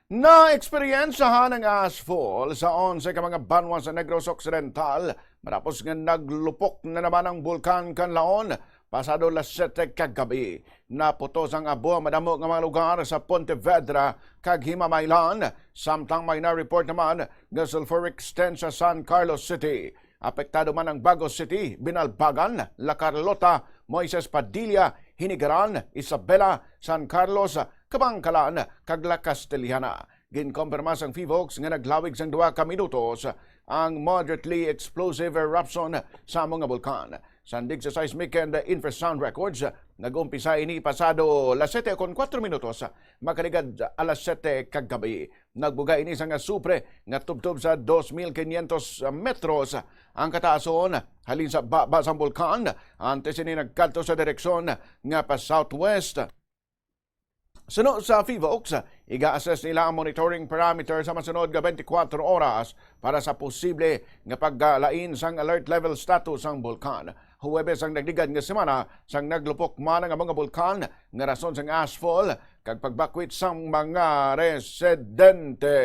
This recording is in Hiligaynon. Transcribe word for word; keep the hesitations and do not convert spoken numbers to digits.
Naeksperyensyahan ang ashfall sa onse ka mga banwa sa Negros Occidental matapos nga naglupok na naman ang Bulkan Kanlaon pasado las siyete kagabi. Naputos ang abo ang madamo nga mga lugar sa Pontevedra kag Himamaylan, samtang may na-report naman nga sulfuric stench sa San Carlos City. Apektado man ang Bagos City, Binalbagan, La Carlota, Moises Padilla, Hinigaran, Isabela, San Carlos, Kabangkalan, kag La Castellana. Ginkompirma sang PHIVOLCS nga naglawig sang duha ka minutos ang moderately explosive eruption sa amo nga bulkan. Sandig sa seismic and infrasound records, nag-umpisa ini pasado las siyete kon kuwatro minutos, makaligad alas siyete kagabi. Nagbuga ini sang asupre nga tubtob sa dos mil quinientos metros ang kataason halin sa baba sang bulkan, antes ini nagkadto sa direksyon nga pa southwest. Suno sa PHIVOLCS, iga-assess nila ang monitoring parameter sa masunod nga twenty-four oras para sa posible nga paglain sang alert level status sang bulkan. Huwebes ang nagligad nga semana sang naglupok man ang mga bulkan nga rason sang ashfall kag pagbakwit sang mga residente.